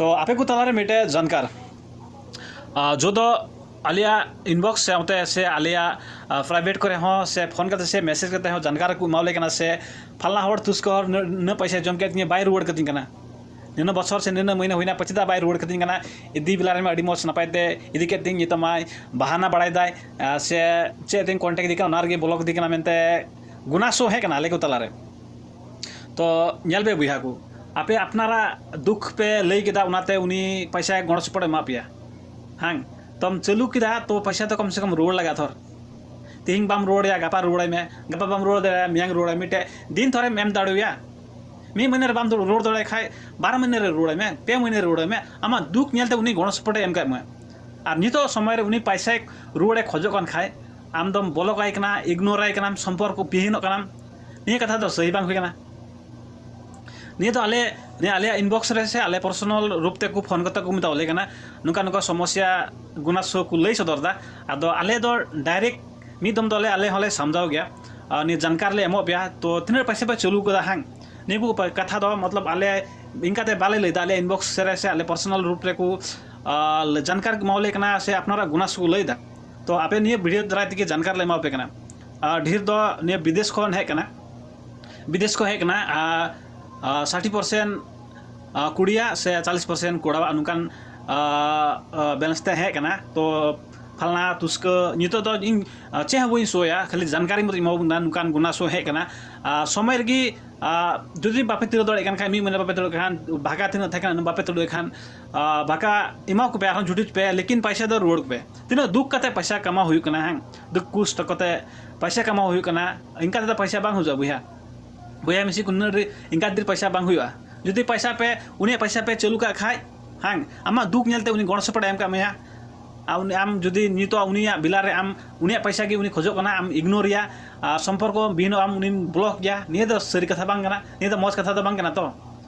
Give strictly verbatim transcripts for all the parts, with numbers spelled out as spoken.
ᱛᱚ ᱟᱯᱮ ᱠᱚ ᱛᱟᱞᱟᱨᱮ ᱢᱤᱫᱴᱮᱡ ᱡᱟᱱᱠᱟᱨ, ᱟᱨ ᱡᱚᱫᱚ ᱟᱞᱮᱭᱟᱜ ᱤᱱᱵᱚᱠᱥ ᱥᱟᱶᱛᱮ ᱥᱮ ᱟᱞᱮᱭᱟᱜ ᱯᱨᱟᱭᱵᱷᱮᱴ ᱠᱚᱨᱮ ᱦᱚᱸ ᱥᱮ ᱯᱷᱳᱱ ᱠᱟᱛᱮ ᱥᱮ ᱢᱮᱥᱮᱡᱽ ᱠᱟᱛᱮ ᱦᱚᱸ ᱡᱟᱱᱠᱟᱨ ᱠᱚ ᱮᱢᱟᱣ ᱞᱮ ᱠᱟᱱᱟ ᱥᱮ ᱯᱷᱟᱞᱱᱟ ᱦᱚᱲ ᱛᱩᱥᱠᱚ ᱦᱚᱲ ᱱᱩᱱᱟᱹᱜ ᱯᱚᱭᱥᱟᱭ ᱡᱚᱢ ᱠᱮᱫ ᱛᱤᱧᱟᱹ, ᱵᱟᱭ ᱨᱩᱣᱟᱹᱲ ᱠᱟᱹᱛᱤᱧ ᱠᱟᱱᱟ, ᱱᱤᱱᱟᱹᱜ ᱵᱚᱪᱷᱚᱨ ᱥᱮ ᱱᱤᱱᱟᱹᱜ ᱢᱟᱹᱦᱱᱟᱹ ᱦᱩᱭᱱᱟ, ᱪᱮᱫᱟᱜ ᱵᱟᱭ ᱨᱩᱣᱟᱹᱲ ᱠᱟᱹᱛᱤᱧ ᱠᱟᱱᱟ? ᱤᱫᱤ ᱵᱮᱞᱟ ᱨᱮᱢᱟ ᱟᱹᱰᱤ ᱢᱚᱡᱽ ᱱᱟᱯᱟᱭ ᱛᱮ ᱤᱫᱤ ᱠᱮᱫ ᱛᱤᱧ, ᱱᱤᱛᱚᱜ ᱢᱟᱭ ᱵᱟᱦᱟᱱᱟ ᱵᱟᱲᱟᱭ ᱫᱟᱭ, ᱥᱮ ᱪᱮᱫ ᱛᱤᱧ ᱠᱚᱱᱴᱮᱠᱴ ᱤᱫᱤ ᱠᱟᱱᱟ, ᱚᱱᱟ ᱨᱮᱜᱮ ᱵᱞᱚᱠ ᱤᱫᱤ ᱠᱟᱱᱟ ᱢᱮᱱᱛᱮ ᱜᱩᱱᱟᱥᱚ ᱦᱮᱡ ᱠᱟᱱᱟ ᱟᱞᱮ ᱠᱚ ᱛᱟᱞᱟᱨᱮ᱾ ᱛᱚ ᱧᱮᱞ ᱯᱮ ᱵᱚᱭᱦᱟ ᱠᱚ, ᱟᱯᱮ ᱟᱯᱱᱟᱨᱟᱜ ᱫᱩᱠ ᱯᱮ ᱞᱟᱹᱭ ᱠᱮᱫᱟ, ᱚᱱᱟᱛᱮ ᱩᱱᱤ ᱯᱚᱭᱥᱟ ᱜᱚᱲᱚ ᱥᱚᱯᱚᱦᱚᱫ ᱮ ᱮᱢᱟ ᱯᱮᱭᱟ᱾ ᱦᱟᱝ, ᱛᱚᱢ ᱪᱟᱹᱞᱩ ᱠᱮᱫᱟ, ᱛᱚ ᱯᱚᱭᱥᱟ ᱫᱚ ᱠᱚᱢ ᱥᱮ ᱠᱚᱢ ᱨᱩᱣᱟᱹᱲ ᱞᱟᱜᱟᱜ ᱛᱷᱚᱨ᱾ ᱛᱮᱦᱮᱧ ᱵᱟᱢ ᱨᱩᱣᱟᱹᱲ ᱫᱟᱲᱮᱭᱟᱜᱼᱟ, ᱜᱟᱯᱟ ᱨᱩᱣᱟᱹᱲᱟᱭ ᱢᱮ, ᱜᱟᱯᱟ ᱵᱟᱢ ᱨᱩᱣᱟᱹᱲ ᱫᱟᱲᱮᱭᱟᱜᱼᱟ, ᱢᱮᱭᱟᱝ ᱨᱩᱣᱟᱹᱲᱟᱭ ᱢᱮ᱾ ᱢᱤᱫᱴᱮᱡ ᱫᱤᱱ ᱛᱷᱚᱨᱮᱢ ᱮᱢ ᱫᱟᱲᱮᱣᱟᱭᱟ᱾ ᱢᱤᱫ ᱢᱟᱹᱦᱱᱟᱹ ᱨᱮ ᱵᱟᱢ ᱨᱩᱣᱟᱹᱲ ᱫᱟᱲᱮᱭᱟᱜ ᱠᱷᱟᱡ ᱵᱟᱨ ᱢᱟᱹᱦᱱᱟᱹ ᱨᱮ ᱨᱩᱣᱟᱹᱲᱟᱭ ᱢᱮ, ᱯᱮ ᱢᱟᱹᱦᱱᱟᱹ ᱨᱮ ᱨᱩᱣᱟᱹᱲᱟᱭ ᱢᱮ᱾ ᱟᱢᱟᱜ ᱫᱩᱠ ᱧᱮᱞᱛᱮ ᱩᱱᱤ ᱜᱚᱲᱚ ᱥᱚᱯᱚᱦᱚᱫ ᱮ ᱮᱢ ᱠᱟᱜ ᱢᱮ᱾ ᱟᱨ ᱱᱤᱛᱚᱜ ᱥᱚᱢᱚᱭ ᱨᱮ ᱩᱱᱤ ᱯᱚᱭᱥᱟᱭ ᱨᱩᱣᱟᱹᱲᱮ ᱠᱷᱚᱡᱚᱜ ᱠᱟᱱ ᱠᱷᱟᱡ, ᱟᱢ ᱫᱚᱢ ᱵᱚᱞᱚᱠ ᱟᱭ ᱠᱟᱱᱟ, ᱤᱜᱱᱳᱨ ᱟᱭ ᱠᱟᱱᱟᱢ, ᱥᱚᱢᱯᱚᱨᱠᱚ ᱵᱤᱦᱤᱱᱚᱜ ᱠᱟᱱᱟᱢ᱾ ᱱᱤᱭᱟᱹ ᱠᱟᱛᱷᱟ ᱫᱚ ᱥᱟᱹᱦᱤ ᱵᱟᱝ ᱦᱩᱭ ᱠᱟᱱᱟ᱾ ᱱᱤᱭᱟᱹ ᱫᱚ ᱟᱞᱮ, ᱱᱤᱭᱟᱹ ᱟᱞᱮᱭᱟᱜ ᱤᱱᱵᱚᱠᱥ ᱨᱮ ᱥᱮ ᱟᱞᱮ ᱯᱟᱨᱥᱚᱱᱟᱞ ᱨᱩᱯ ᱛᱮᱠᱚ ᱯᱷᱳᱱ ᱠᱟᱛᱮ ᱠᱚ ᱢᱮᱛᱟᱣ ᱞᱮ ᱠᱟᱱᱟ, ᱱᱚᱝᱠᱟ ᱱᱚᱝᱠᱟ ᱥᱚᱢᱚᱥᱥᱟ ᱜᱩᱱᱟᱥᱚ ᱠᱚ ᱞᱟᱹᱭ ᱥᱚᱫᱚᱨ ᱮᱫᱟ᱾ ᱟᱫᱚ ᱟᱞᱮ ᱫᱚ ᱰᱟᱭᱨᱮᱠᱴ ᱢᱤᱫ ᱫᱚᱢ ᱫᱚ ᱟᱞᱮ, ᱟᱞᱮ ᱦᱚᱸᱞᱮ ᱥᱟᱢᱡᱷᱟᱣ ᱜᱮᱭᱟ, ᱟᱨ ᱱᱤᱭᱟᱹ ᱡᱟᱱᱠᱟᱨ ᱞᱮ ᱮᱢᱚᱜ ᱯᱮᱭᱟ᱾ ᱛᱚ ᱛᱤᱱᱟᱹᱜ ᱯᱚᱭᱥᱟ ᱯᱮ ᱪᱟᱹᱞᱩ ᱠᱟᱫᱟ ᱦᱟᱝ, ᱱᱤᱭᱟᱹ ᱠᱚ ᱯᱟ-, ᱠᱟᱛᱷᱟ ᱫᱚ ᱢᱚᱛᱞᱚᱵ ᱟᱞᱮ ᱤᱱᱠᱟᱛᱮ ᱵᱟᱞᱮ ᱞᱟᱹᱭᱫᱟ, ᱟᱞᱮ ᱤᱱᱵᱚᱠᱥ ᱨᱮ ᱥᱮ ᱟᱞᱮ ᱯᱟᱨᱥᱚᱱᱟᱞ ᱨᱩᱯ ᱨᱮᱠᱚ, ᱟᱨ, ᱡᱟᱱᱠᱟᱨ ᱠᱚ ᱮᱢᱟᱣ ᱞᱮ ᱠᱟᱱᱟ ᱥᱮ ᱟᱯᱱᱟᱨᱟᱜ ᱜᱩᱱᱟᱥᱚ ᱠᱚ ᱞᱟᱹᱭᱫᱟ᱾ ᱛᱚ ᱟᱯᱮ ᱱᱤᱭᱟᱹ ᱵᱷᱤᱰᱤᱭᱳ ᱫᱟᱨᱟᱭ ᱛᱮᱜᱮ ᱡᱟᱱᱠᱟᱨ ᱞᱮ ᱮᱢᱟᱣ ᱯᱮ ᱠᱟᱱᱟ᱾ ᱟᱨ ᱰᱷᱮᱨ ᱫᱚ ᱱᱤᱭᱟᱹ ᱵᱤᱫᱮᱥ ᱠᱷᱚᱱ ᱦᱮᱡ ᱠᱟᱱᱟ, ᱵᱤᱫᱮᱥ ᱠᱷᱚᱱ ᱦᱮᱡ ᱠᱟᱱᱟ, ᱟᱨ, ᱟᱨ, ᱥᱟᱴᱷᱤ ᱯᱟᱨᱥᱮᱱᱴ, ᱟᱨ, ᱠᱩᱲᱤᱭᱟᱜ ᱥᱮ ᱪᱟᱞᱤᱥ ᱯᱟᱨᱥᱮᱱᱴ ᱠᱚᱲᱟᱣᱟᱜ ᱱᱚᱝᱠᱟᱱ, ᱟᱨ, ᱟᱨ, ᱵᱮᱞᱮᱱᱥ ᱛᱮ ᱦᱮᱡ ᱠᱟᱱᱟ᱾ ᱛᱚ ᱯᱷᱟᱞᱱᱟ ᱛᱩᱥᱠᱟᱹ ᱱᱤᱛᱚᱜ ᱫᱚ ᱤᱧ, ᱟᱨ, ᱪᱮᱫ ᱦᱚᱸ ᱵᱟᱹᱧ ᱥᱳᱭᱟ, ᱠᱷᱟᱹᱞᱤ ᱡᱟᱱᱠᱟᱨᱤ ᱢᱚᱛᱚ ᱮᱢᱟᱣ ᱵᱚᱱᱟ, ᱱᱚᱝᱠᱟᱱ ᱜᱩᱱᱟᱥᱚ ᱦᱮᱡ ᱠᱟᱱᱟ᱾ ᱟᱨ ᱥᱚᱢᱚᱭ ᱨᱮᱜᱮ, ᱟᱨ, ᱡᱩᱫᱤ ᱵᱟᱯᱮ ᱛᱩᱞᱟᱹᱣ ᱫᱟᱲᱮᱭᱟᱜ ᱠᱟᱱ ᱠᱷᱟᱱ, ᱢᱤᱫ ᱢᱟᱹᱦᱱᱟᱹ ᱵᱟᱯᱮ ᱛᱩᱞᱟᱹᱣ ᱠᱷᱟᱱ, ᱵᱷᱟᱜᱟ ᱛᱤᱱᱟᱹᱜ ᱛᱟᱦᱮᱸ ᱠᱟᱱᱟ, ᱩᱱᱟᱹᱜ ᱵᱟᱯᱮ ᱛᱩᱞᱟᱹᱣ ᱠᱷᱟᱱ, ᱟᱨ, ᱵᱷᱟᱜᱟ ᱮᱢᱟ ᱠᱚᱯᱮ, ᱟᱨᱦᱚᱸ ᱡᱩᱴᱤᱡ ᱯᱮ, ᱞᱮᱠᱤᱱ ᱯᱚᱭᱥᱟ ᱫᱚ ᱨᱩᱣᱟᱹᱲ ᱠᱚᱯᱮ᱾ ᱛᱤᱱᱟᱹᱜ ᱫᱩᱠ ᱠᱟᱛᱮ ᱯᱚᱭᱥᱟ ᱠᱟᱢᱟᱣ ᱦᱩᱭᱩᱜ ᱠᱟᱱᱟ, ᱦᱮᱸ, ᱫᱩᱠ ᱠᱚᱥᱴᱚ ᱠᱟᱛᱮ ᱯᱚᱭᱥᱟ ᱠᱟᱢᱟᱣ ᱦᱩᱭᱩᱜ ᱠᱟᱱᱟ, ᱤᱱᱠᱟ ᱛᱮᱫᱚ ᱯᱚᱭᱥᱟ ᱵᱟᱝ ᱦᱤᱡᱩᱜᱼᱟ ᱵᱚᱭᱦᱟ᱾ ᱵᱚᱭᱦᱟ ᱢᱤᱥᱤ ᱠᱚ ᱱᱩᱱᱟᱹᱜ ᱰᱷᱮᱨ ᱤᱱᱠᱟ ᱰᱷᱮᱨ ᱯᱚᱭᱥᱟ ᱵᱟᱝ ᱦᱩᱭᱩᱜᱼᱟ᱾ ᱡᱩᱫᱤ ᱯᱚᱭᱥᱟ ᱯᱮ, ᱩᱱᱤᱭᱟᱜ ᱯᱚᱭᱥᱟ ᱯᱮ ᱪᱟᱹᱞᱩ ᱠᱟᱜ ᱠᱷᱟᱡ, ᱦᱟᱝ, ᱟᱢᱟᱜ ᱫᱩᱠ ᱧᱮᱞᱛᱮ ᱩᱱᱤ ᱜᱚᱲᱚ ᱥᱚᱯᱚᱦᱚᱫ ᱮ ᱮᱢ ᱠᱟᱜ ᱢᱮᱭᱟ᱾ ᱟᱨ ᱩᱱᱤ, ᱟᱢ ᱡᱩᱫᱤ ᱱᱤᱛᱚᱜ ᱩᱱᱤᱭᱟᱜ ᱵᱮᱞᱟ ᱨᱮ ᱟᱢ ᱩᱱᱤᱭᱟᱜ ᱯᱚᱭᱥᱟ ᱜᱮ ᱩᱱᱤ ᱠᱷᱚᱡᱚᱜ ᱠᱟᱱᱟ, ᱟᱢ ᱤᱜᱱᱳᱨ ᱮᱭᱟ, ᱟᱨ ᱥᱚᱢᱯᱚᱨᱠᱚ ᱵᱤᱦᱤᱱᱚᱜ ᱟᱢ, ᱩᱱᱤᱢ ᱵᱞᱚᱠ ᱜᱮᱭᱟ, ᱱᱤᱭᱟᱹ ᱫᱚ ᱥᱟᱹᱨᱤ ᱠᱟᱛᱷᱟ ᱵᱟᱝ ᱠᱟᱱᱟ, ᱱᱤᱭᱟᱹ ᱫᱚ ᱢᱚᱡᱽ ᱠᱟᱛᱷᱟ ᱫᱚ ᱵᱟᱝ ᱠᱟᱱᱟ᱾ ᱛᱚ,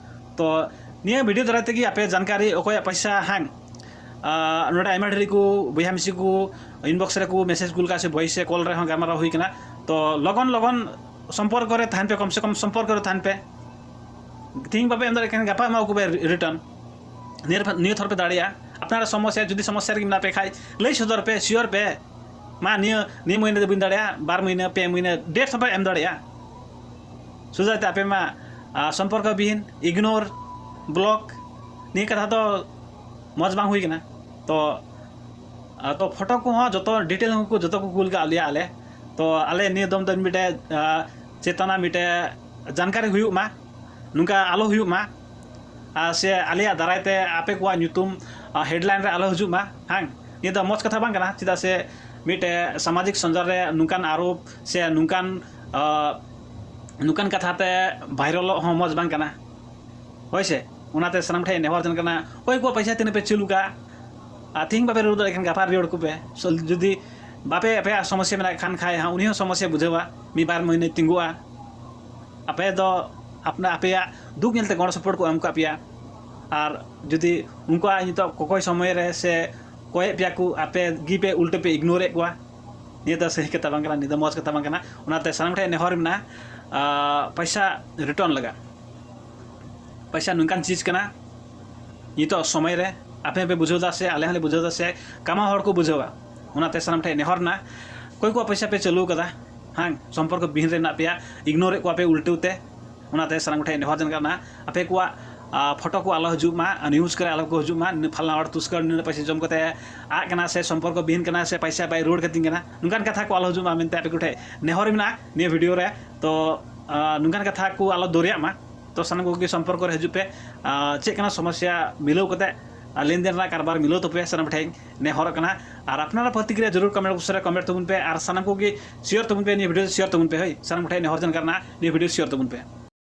ᱛᱚ ᱱᱤᱭᱟᱹ ᱵᱷᱤᱰᱤᱭᱳ ᱫᱟᱨᱟᱭ ᱛᱮᱜᱮ ᱟᱯᱮ ᱡᱟᱱᱠᱟᱨᱤ, ᱚᱠᱚᱭᱟᱜ ᱯᱚᱭᱥᱟ ᱦᱟᱝ, ᱟᱨ ᱱᱚᱰᱮ ᱟᱭᱢᱟ ᱰᱷᱮᱨ ᱠᱚ ᱵᱚᱭᱦᱟ ᱢᱤᱥᱤ ᱠᱚ ᱤᱱᱵᱚᱠᱥ ᱨᱮᱠᱚ ᱢᱮᱥᱮᱡᱽ ᱠᱩᱞ ᱠᱟᱜᱼᱟ ᱥᱮ ᱵᱷᱚᱭᱮᱥ ᱥᱮ ᱠᱚᱞ ᱨᱮᱦᱚᱸ ᱜᱟᱞᱢᱟᱨᱟᱣ ᱦᱩᱭ ᱠᱟᱱᱟ᱾ ᱛᱚ ᱞᱚᱜᱚᱱ ᱞᱚᱜᱚᱱ ᱥᱚᱢᱯᱚᱨᱠᱚ ᱨᱮ ᱛᱟᱦᱮᱱ ᱯᱮ, ᱠᱚᱢ ᱥᱮ ᱠᱚᱢ ᱥᱚᱢᱯᱚᱨᱠᱚ ᱨᱮ ᱛᱟᱦᱮᱱ ᱯᱮ᱾ ᱛᱮᱦᱮᱧ ᱵᱟᱯᱮ ᱮᱢ ᱫᱟᱲᱮᱭᱟᱜ ᱠᱷᱟᱱ ᱜᱟᱯᱟ ᱮᱢᱟ ᱠᱚ ᱯᱮ ᱨᱤᱴᱟᱨᱱ᱾ ᱱᱤᱭᱟᱹ ᱱᱤᱭᱟᱹ ᱛᱷᱚᱨ ᱯᱮ ᱫᱟᱲᱮᱭᱟᱜᱼᱟ᱾ ᱟᱯᱱᱟᱨᱟᱜ ᱥᱚᱢᱚᱥᱥᱟ, ᱡᱩᱫᱤ ᱥᱚᱢᱚᱥᱥᱟ ᱨᱮᱜᱮ ᱢᱮᱱᱟᱜ ᱯᱮ ᱠᱷᱟᱡ, ᱞᱟᱹᱭ ᱥᱚᱫᱚᱨ ᱯᱮ, ᱥᱤᱭᱳᱨ ᱯᱮ᱾ ᱢᱟ ᱱᱤᱭᱟᱹ ᱱᱤᱭᱟᱹ ᱢᱟᱹᱦᱱᱟᱹ ᱫᱚ ᱵᱟᱹᱧ ᱫᱟᱲᱮᱭᱟᱜᱼᱟ, ᱵᱟᱨ ᱢᱟᱹᱦᱱᱟᱹ, ᱯᱮ ᱢᱟᱹᱦᱱᱟᱹ, ᱰᱮᱴ ᱦᱚᱸᱯᱮ ᱮᱢ ᱫᱟᱲᱮᱭᱟᱜᱼᱟ᱾ ᱥᱩᱡᱟᱛᱟ, ᱟᱯᱮ ᱢᱟ ᱥᱚᱢᱯᱚᱨᱠᱚ ᱵᱤᱦᱤᱱ, ᱤᱜᱽᱱᱳᱨ, ᱵᱞᱚᱠ, ᱱᱤᱭᱟᱹ ᱠᱟᱛᱷᱟ ᱫᱚ ᱢᱚᱡᱽ ᱵᱟᱝ ᱦᱩᱭ ᱠᱟᱱᱟ᱾ ᱛᱚ ᱛᱚ ᱯᱷᱳᱴᱳ ᱠᱚᱦᱚᱸ ᱡᱚᱛᱚ ᱰᱤᱴᱮᱞ ᱦᱚᱸᱠᱚ ᱡᱚᱛᱚ ᱠᱚ ᱠᱩᱞ ᱠᱟᱜ ᱞᱮᱭᱟ ᱟᱞᱮ᱾ ᱛᱚ ᱟᱞᱮ ᱱᱤᱭᱟᱹ ᱫᱚᱢ ᱫᱚ ᱢᱤᱫᱴᱮᱡ ᱪᱮᱛᱟᱱᱟ ᱢᱤᱫᱴᱮᱡ ᱡᱟᱱᱠᱟᱨᱤ ᱦᱩᱭᱩᱜ ᱢᱟ, ᱱᱚᱝᱠᱟ ᱟᱞᱚ ᱦᱩᱭᱩᱜ ᱢᱟ᱾ ᱟᱨ ᱥᱮ ᱟᱞᱮᱭᱟᱜ ᱫᱟᱨᱟᱭ ᱛᱮ ᱟᱯᱮ ᱠᱚᱣᱟᱜ ᱧᱩᱛᱩᱢ ᱦᱮᱰᱞᱟᱭᱤᱱ ᱨᱮ ᱟᱞᱚ ᱦᱤᱡᱩᱜ ᱢᱟ᱾ ᱦᱟᱝ, ᱱᱤᱭᱟᱹ ᱫᱚ ᱢᱚᱡᱽ ᱠᱟᱛᱷᱟ ᱵᱟᱝ ᱠᱟᱱᱟ᱾ ᱪᱮᱫᱟᱜ ᱥᱮ ᱢᱤᱫᱴᱮᱡ ᱥᱟᱢᱟᱡᱤᱠ ᱥᱚᱧᱡᱟᱱ ᱨᱮ ᱱᱚᱝᱠᱟᱱ ᱟᱨᱳᱯ ᱥᱮ ᱱᱚᱝᱠᱟᱱ ᱱᱚᱝᱠᱟᱱ ᱠᱟᱛᱷᱟ ᱛᱮ ᱵᱷᱟᱭᱨᱟᱞᱚᱜ ᱦᱚᱸ ᱢᱚᱡᱽ ᱵᱟᱝ ᱠᱟᱱᱟ᱾ ᱦᱳᱭ ᱥᱮ, ᱚᱱᱟᱛᱮ ᱥᱟᱱᱟᱢ ᱴᱷᱮᱱ ᱱᱮᱦᱚᱨ ᱡᱚᱝ ᱠᱟᱱᱟ, ᱚᱠᱚᱭ ᱠᱚᱣᱟᱜ ᱯᱚᱭᱥᱟ ᱛᱤᱱᱟᱹᱜ ᱯᱮ ᱪᱟᱹᱞᱩ ᱠᱟᱜᱼᱟ, ᱟᱨ ᱛᱤᱦᱤᱧ ᱵᱟᱯᱮ ᱨᱩᱣᱟᱹᱲ ᱫᱟᱲᱮᱭᱟᱜ ᱠᱷᱟᱱ ᱜᱟᱯᱟ ᱨᱩᱣᱟᱹᱲ ᱠᱚᱯᱮ᱾ ᱥᱚ-, ᱡᱩᱫᱤ ᱵᱟᱯᱮ, ᱟᱯᱮᱭᱟᱜ ᱥᱚᱢᱚᱥᱥᱟ ᱢᱮᱱᱟᱜ ᱠᱷᱟᱱ ᱠᱷᱟᱡ ᱦᱟᱸᱜ, ᱩᱱᱤ ᱦᱚᱸ ᱥᱚᱢᱚᱥᱥᱟ ᱵᱩᱡᱷᱟᱹᱣᱟ, ᱢᱤᱫ ᱵᱟᱨ ᱢᱟᱹᱦᱱᱟᱹᱭ ᱛᱤᱸᱜᱩᱜᱼᱟ᱾ ᱟᱯᱮ ᱫᱚ ᱟᱯᱱᱟ-, ᱟᱯᱮᱭᱟᱜ ᱫᱩᱠ ᱧᱮᱞᱛᱮ ᱜᱚᱲᱚ ᱥᱚᱯᱚᱦᱚᱫ ᱠᱚ ᱮᱢ ᱠᱟᱜ ᱯᱮᱭᱟ, ᱟᱨ ᱡᱩᱫᱤ ᱩᱱᱠᱩᱣᱟᱜ ᱱᱤᱛᱚᱜ ᱠᱚᱠᱚᱭ ᱥᱚᱢᱚᱭ ᱨᱮ ᱥᱮ ᱠᱚᱭᱮᱫ ᱯᱮᱭᱟ ᱠᱚ, ᱟᱯᱮ ᱜᱮ ᱯᱮ ᱩᱞᱴᱟᱹ ᱯᱮ ᱤᱜᱽᱱᱳᱨᱮᱫ ᱠᱚᱣᱟ, ᱱᱤᱭᱟᱹ ᱫᱚ ᱥᱟᱹᱦᱤ ᱠᱟᱛᱷᱟ ᱵᱟᱝ ᱠᱟᱱᱟ, ᱱᱤᱭᱟᱹ ᱫᱚ ᱢᱚᱡᱽ ᱠᱟᱛᱷᱟ ᱵᱟᱝ ᱠᱟᱱᱟ᱾ ᱚᱱᱟᱛᱮ ᱥᱟᱱᱟᱢ ᱴᱷᱮᱱ ᱱᱮᱦᱚᱨ ᱢᱮᱱᱟᱜᱼᱟ, ᱟᱨ ᱯᱚᱭᱥᱟ ᱨᱤᱴᱟᱨᱱ ᱞᱟᱜᱟᱜ᱾ ᱯᱚᱭᱥᱟ ᱱᱚᱝᱠᱟᱱ ᱪᱤᱡᱽ ᱠᱟᱱᱟ, ᱱᱤᱛᱚᱜ ᱥᱚᱢᱚᱭ ᱨᱮ ᱟᱯᱮ ᱦᱚᱸᱯᱮ ᱵᱩᱡᱷᱟᱹᱣ ᱫᱟ ᱥᱮ ᱟᱞᱮ ᱦᱚᱸᱞᱮ ᱵᱩᱡᱷᱟᱹᱣ ᱫᱟ ᱥᱮ ᱠᱟᱢᱟᱣ ᱦᱚᱲ ᱠᱚ ᱵᱩᱡᱷᱟᱹᱣᱟ᱾ ᱚᱱᱟᱛᱮ ᱥᱟᱱᱟᱢ ᱴᱷᱮᱱ ᱱᱮᱦᱚᱨ ᱢᱮᱱᱟᱜᱼᱟ, ᱚᱠᱚᱭ ᱠᱚᱣᱟᱜ ᱯᱚᱭᱥᱟ ᱯᱮ ᱪᱟᱹᱞᱩ ᱠᱟᱫᱟ, ᱦᱟᱝ, ᱥᱚᱢᱯᱚᱨᱠᱚ ᱵᱤᱦᱤᱱ ᱨᱮ ᱢᱮᱱᱟᱜ ᱯᱮᱭᱟ, ᱤᱜᱽᱱᱳᱨᱮᱫ ᱠᱚᱣᱟ ᱯᱮ ᱩᱞᱴᱟᱹᱣ ᱛᱮ, ᱚᱱᱟᱛᱮ ᱥᱟᱱᱟᱢ ᱠᱚᱴᱷᱮᱱ ᱱᱮᱦᱚᱨ ᱡᱚᱝ ᱠᱟᱱᱟ, ᱟᱯᱮ ᱠᱚᱣᱟᱜ ᱯᱷᱳᱴᱳ ᱠᱚ ᱟᱞᱚ ᱦᱤᱡᱩᱜ ᱢᱟ, ᱱᱤᱭᱩᱡᱽ ᱠᱚᱨᱮ ᱟᱞᱚ ᱠᱚ ᱦᱤᱡᱩᱜ ᱢᱟ, ᱯᱷᱟᱞᱱᱟ ᱦᱚᱲ ᱛᱩᱥᱠᱚᱨ ᱱᱤᱱᱟᱹᱜ ᱯᱚᱭᱥᱟ ᱡᱚᱢ ᱠᱟᱛᱮ ᱟᱫ ᱠᱟᱱᱟ ᱥᱮ ᱥᱚᱢᱯᱚᱨᱠᱚ ᱵᱤᱦᱤᱱ ᱠᱟᱱᱟ ᱥᱮ ᱯᱚᱭᱥᱟ ᱵᱟᱭ ᱨᱩᱣᱟᱹᱲ ᱠᱟᱹᱛᱤᱧ ᱠᱟᱱᱟ, ᱱᱚᱝᱠᱟᱱ ᱠᱟᱛᱷᱟ ᱠᱚ ᱟᱞᱚ ᱦᱤᱡᱩᱜ ᱢᱟ ᱢᱮᱱᱛᱮ ᱟᱯᱮ ᱠᱚᱴᱷᱮᱱ ᱱᱮᱦᱚᱨ ᱢᱮᱱᱟᱜᱼᱟ ᱱᱤᱭᱟᱹ ᱵᱷᱤᱰᱤᱭᱳ ᱨᱮ᱾ ᱛᱚ ᱱᱚᱝᱠᱟᱱ ᱠᱟᱛᱷᱟ ᱠᱚ ᱟᱞᱚ ᱫᱚᱨᱭᱟᱜ ᱢᱟ᱾ ᱛᱚ ᱥᱟᱱᱟᱢ ᱠᱚᱜᱮ ᱥᱚᱢᱯᱚᱨᱠᱚ ᱨᱮ ᱦᱤᱡᱩᱜ ᱯᱮ, ᱪᱮᱫ ᱠᱟᱱᱟ ᱥᱚᱢᱚᱥᱥᱟ ᱢᱤᱞᱟᱹᱣ ᱠᱟᱛᱮ ᱟᱨ ᱞᱮᱱᱫᱮᱱ ᱨᱮᱱᱟᱜ ᱠᱟᱨᱵᱟᱨ ᱢᱤᱞᱟᱹᱣ ᱛᱟᱯᱮ, ᱥᱟᱱᱟᱢ ᱴᱷᱮᱱ ᱱᱮᱦᱚᱨᱚᱜ ᱠᱟᱱᱟ᱾ ᱟᱨ ᱟᱯᱱᱟᱨᱟᱜ ᱯᱨᱚᱛᱤᱠᱨᱤᱭᱟ ᱡᱟᱹᱨᱩᱲ ᱠᱚᱢᱮᱱᱴ ᱵᱚᱠᱥ ᱨᱮ ᱠᱚᱢᱮᱱᱴ ᱛᱟᱵᱚᱱ ᱯᱮ, ᱟᱨ ᱥᱟᱱᱟᱢ ᱠᱚᱜᱮ ᱥᱮᱭᱟᱨ ᱛᱟᱵᱚᱱ ᱯᱮ, ᱱᱤᱭᱟᱹ ᱵᱷᱤᱰᱤᱭᱳ ᱥᱮᱭᱟᱨ ᱛᱟᱵᱚᱱ ᱯᱮ᱾ ᱦᱳᱭ, ᱥᱟᱱᱟᱢ ᱴᱷᱮᱱ ᱱᱮᱦᱚᱨ ᱡᱚᱝ ᱠᱟᱱᱟ, ᱱᱤᱭᱟᱹ ᱵᱷᱤᱰᱤᱭᱳ ᱥᱮᱭᱟᱨ ᱛᱟᱵᱚᱱ ᱯᱮ᱾